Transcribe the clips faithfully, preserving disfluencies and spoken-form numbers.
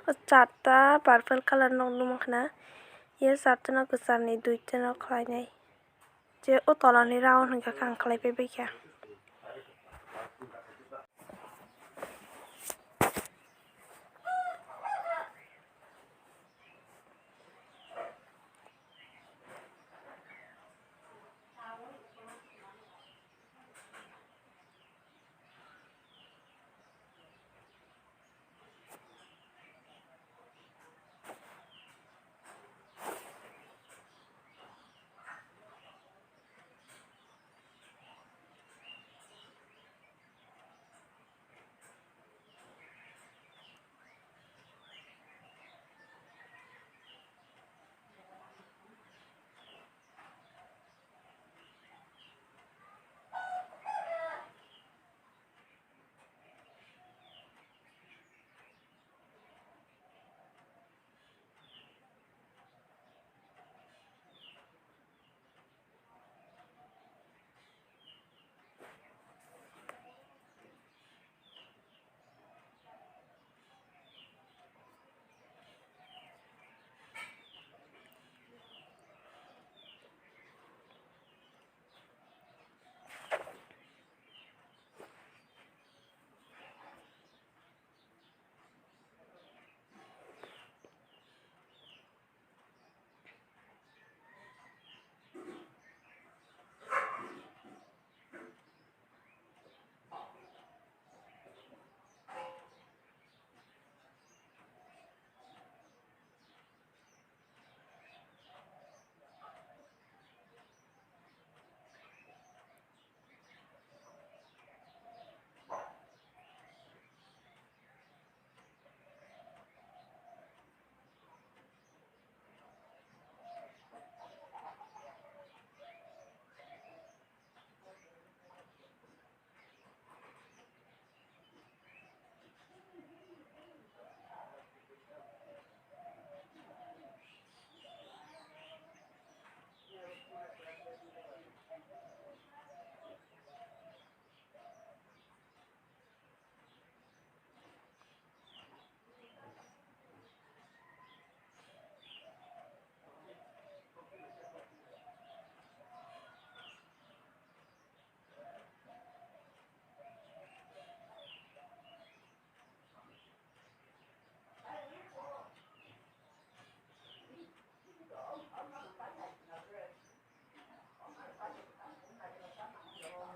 O charta purple colour no nukmankha na, ye charta no kwchar ni duita no khlainai. Je o tola ni round hwnkha khe ang khlai pai baikha.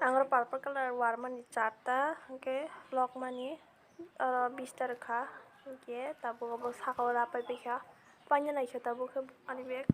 Ang oro purple colour warmani charta, hwnkhe lokmani oro bista rwkha, hwnkhe tabuk obo saka o rapai paikha, paina naikhe tabuk khe ani bag.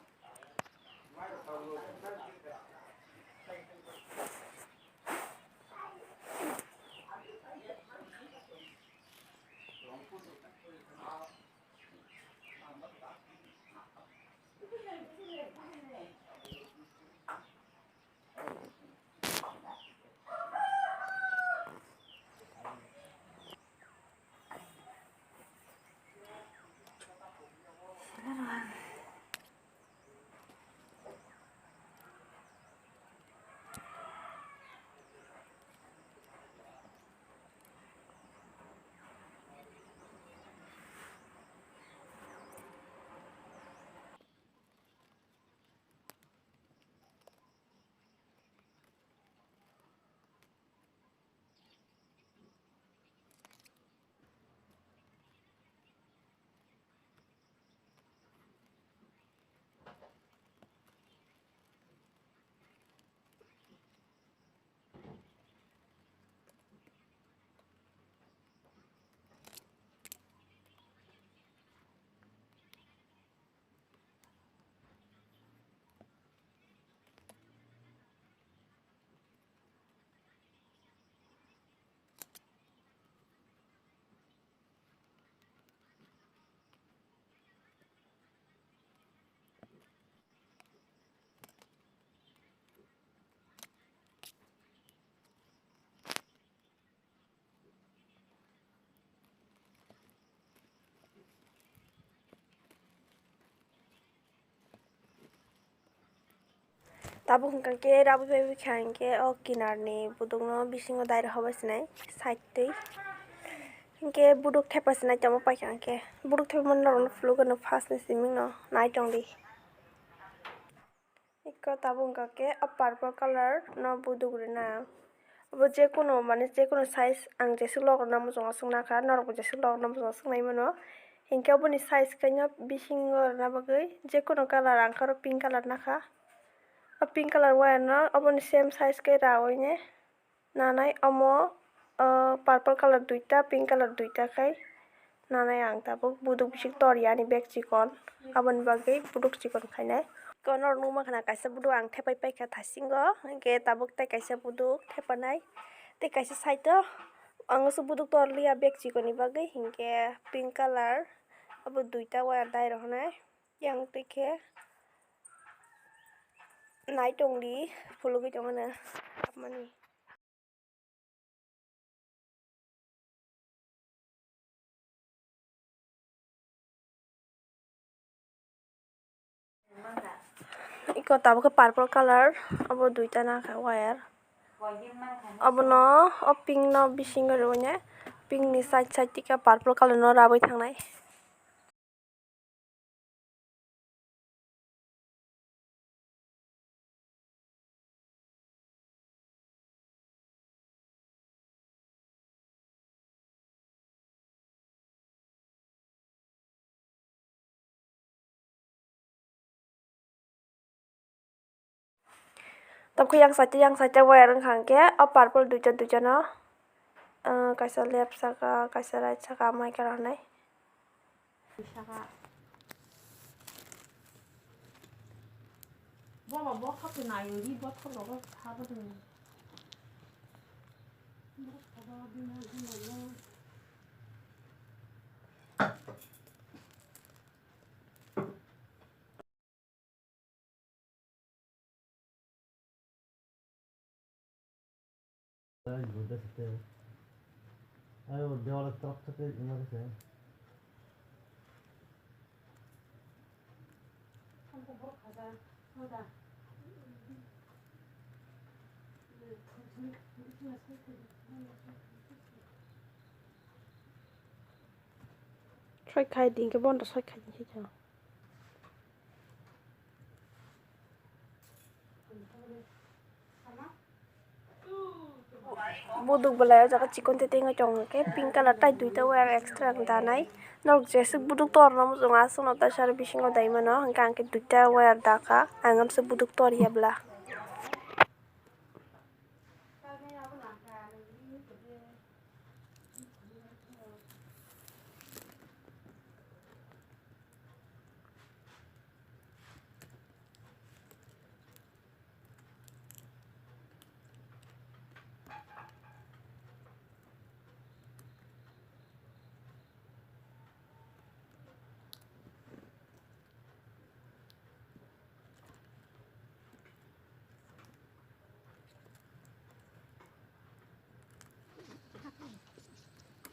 Tabuk hwnkha khe rabwi bai kha hinkhe o kinarni budukno bisingo dai rwkha bai sinai side twi. Hwnkhe buduk thepa se naitongma paikha hwnkhe. Buduk thepa mani norokno phulugwi no first ni siming no naitongdi. Iko tabuk hwnkha khe o purple colour no buduk rwna. Obo jekunu mane jekunu size ang jeswk log rwna muchungo swngna kha, norokbo jeswk log rwna muchungo swngnai mano. Hinkhe oboni size khaino bisingo rwna bagwi jekunu colour ang khe oro pink colour nakha. O pink colour wire no oboni same size khe rawi ne. Nanai omo, o, purple colour duita, pink colour duita khai nanai ang tabuk. Buduk bising tor ya ani bag chikon, aboni bagwi buduk chikon khainai. Iko norok nukmankha na kaisa buduk ang thepai paikha thasingo, hinkhe tabuk tei kaisa buduk thepanai. Tei kaisa side o ang oso buduk tor liya bag chikon ni bagwi, hinkhe pink colour abo duita wire dai rok hinai. Yang twi khe naitongdi phulugwi tongmani. Iko tabuk khe purple colour, abo duita nakha wire. Abono o pink no bisingo rwui ne pink ni side side tika purple colour no rabwi thangnai. Tamo khe yang side o, yang side o wire wngkha hwnkhe o purple duita duita no, ah, kaisa left saka, kaisa right saka, amai khe rwnai. Boba bothop se nayo, ri bothop rogo sabo de. Ayo, dewal trak trak ima khe. Soi khai di, hingke bondo soi khai di, hingke. Buduk belai o jaga chikon tete wngoi tongo, hingke pink colour tai duita wire extra ang danai. Norok jeswk buduk torno muchungo, aswkno taisa aro bisingo dai mano, hingke ang khe duita wire dakha, ang amse buduk tor ya bwla.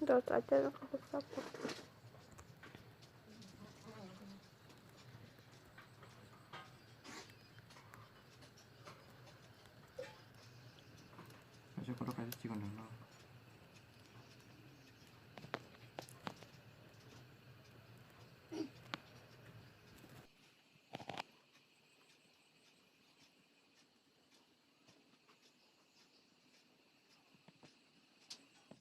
Dos aja.